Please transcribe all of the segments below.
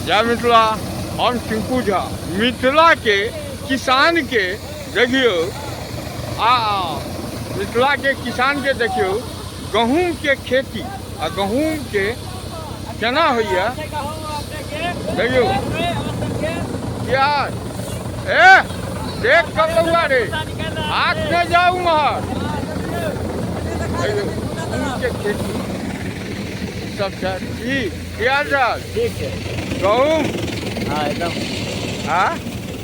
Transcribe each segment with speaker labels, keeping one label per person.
Speaker 1: जय मिथिला। हम टिंकू झा। मिथिला के किसान के देखियौ आ मिथिला के किसान के देखियौ गहूम के खेती आ गहूम के केना होइए देखियौ। क्या ए देख कऽ बौआ रे, हाथ नहि जाउ उम्हर। देखियौ गहूम के खेती सब छै। की की हाल चाल?
Speaker 2: ठीक छै।
Speaker 1: गहूम?
Speaker 2: हाँ एकदम।
Speaker 1: हाँ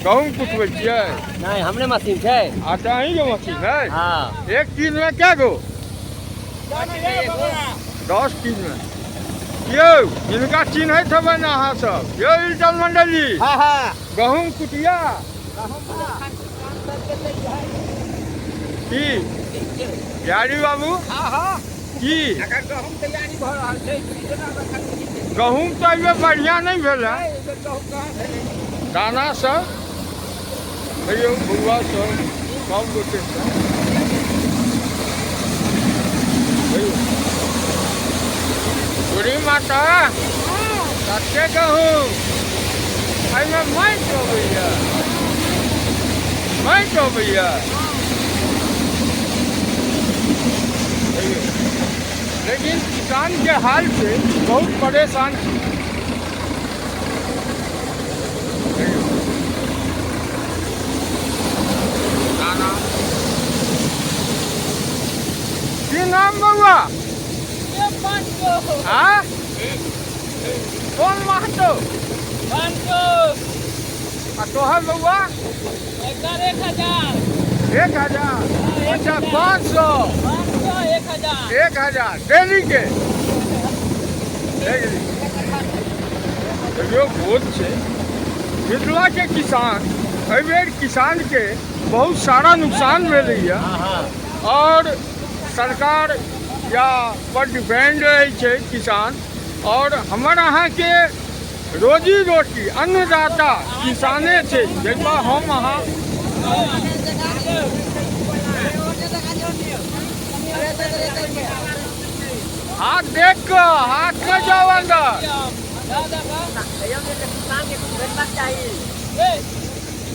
Speaker 1: गहूम कुटबै छियै?
Speaker 2: नहीं, हमरे मशीन छै।
Speaker 1: अच्छा, अहीं के मशीन है?
Speaker 2: हाँ।
Speaker 1: एक टीन में क्या गो? 10 टीन में। यौ हिनका चिन्हैत हेबै ने अहाँ सब? यौ इल्टन मंडल जी।
Speaker 2: हाँ हाँ।
Speaker 1: गहूम कुटिया की बिहारी बाबू?
Speaker 2: हाँ हाँ।
Speaker 1: की
Speaker 2: अखन गहूम तैयारी भऽ रहल छै।
Speaker 1: गहूम तऽ एहिबेर बढ़िआँ नहि भेल है। दाना सब कहियौ बौआ सब सब गोटे सब कहियौ। बूढ़ी माता कते गहूम एहिमे माटि अबैया, माटि अबैया। लेकिन किसान के हाल से बहुत परेशान छी। की नाम बउआ? हाँ? कोन महतो? आ तोहर बउआ?
Speaker 3: 1000।
Speaker 1: 1000। अच्छा, 500।
Speaker 3: 1000।
Speaker 1: 1000 डेली के। डेली। देखियौ भोज छै। मिथिला के किसान एहिबेर किसान के बहुत सारा नुकसान भेलैया और सरकार या पर डिपेंड रहै छै किसान। और हमर अहाँके रोजी रोटी अन्नदाता किसाने छै, जाहिपर हम अहाँ हाथ देख कऽ हाथ में जाओ अंदर।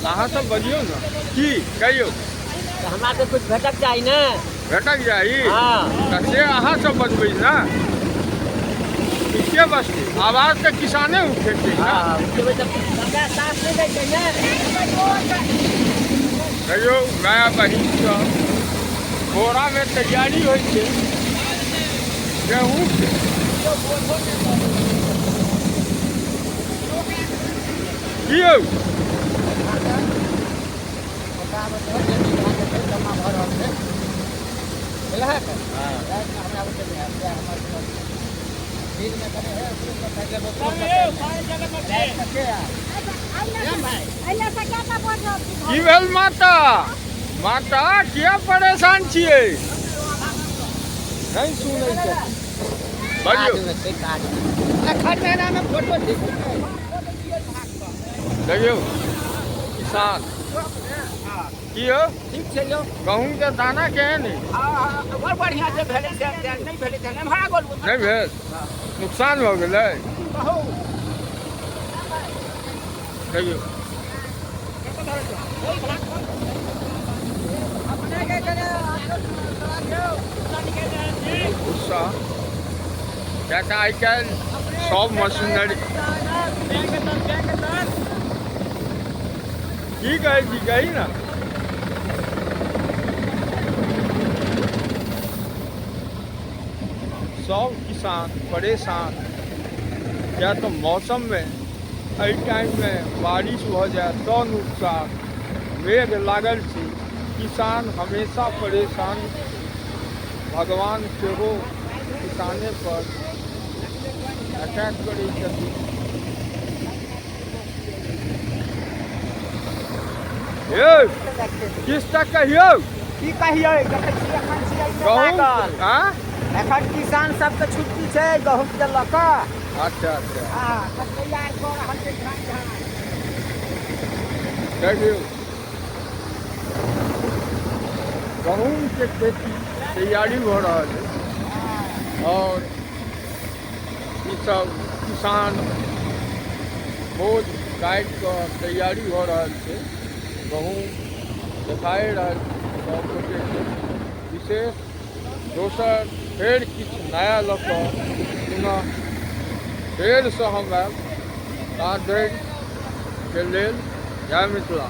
Speaker 1: अहाँ सब बजियौ ने, की कहियौ?
Speaker 2: हमरा तऽ कुछ भेटक चाही ने।
Speaker 1: भेटक चाही?
Speaker 2: हाँ।
Speaker 1: तऽ से अहाँ सब बजबै ने, के बजतै? आवाज तऽ किसाने उठेतै ने।
Speaker 2: हाँ, उठेबै तऽ सरकार साथ नहि दै छै ने।
Speaker 1: कहियौ माय बहिन सब, बोरामे तैयारी होइ छै गेहूँके। की यौ की भेल माता? माता किया परेशान छियै? नहि सुनै छै। बजियौ। देखियौ किसान की यौ?
Speaker 2: ठीक छै यौ।
Speaker 1: गहूम के दाना केहन है?
Speaker 2: हाँ, बड़ बढ़िया से भेलै से नहि भेलै से नहि भरा गेल।
Speaker 1: नहि भेल, नुकसान भऽ गेलै।
Speaker 2: बहुत।
Speaker 1: देखियौ भुस्सा, किया तऽ आइ काल्हि सब मशीनरी। की कहै छी, कही ने। सब किसान परेशान, किया तऽ मौसममे एहि टाइममे बारिश भऽ जाय तऽ नुकसान, मेघ लागल छै, किसान हमेशा परेशान। भगवान सेहो किसाने पर अटैक करै छथिन। यौ किछु तऽ कहियौ।
Speaker 2: की कहियै, देखै छी एखन छियै
Speaker 1: गहूम
Speaker 2: लागल।
Speaker 1: आँ?
Speaker 2: एखन किसान सबके छुट्टी छै गहूम के लऽ कऽ।
Speaker 1: अच्छा अच्छा।
Speaker 2: हँ, एखन तैयार कऽ रहल छै धान धान।
Speaker 1: देखियौ गहूम के खेती तैयारी भऽ रहल है और ई सब किसान बोझ काटि कऽ तैयारी भऽ रहल छै। गहूँम देखाए रहल सब गोटेके। विशेष दोसर फेर किछु नया लऽ कऽ पुनः फेरसँ हम आयब। ता धरिके लेल जय मिथिला।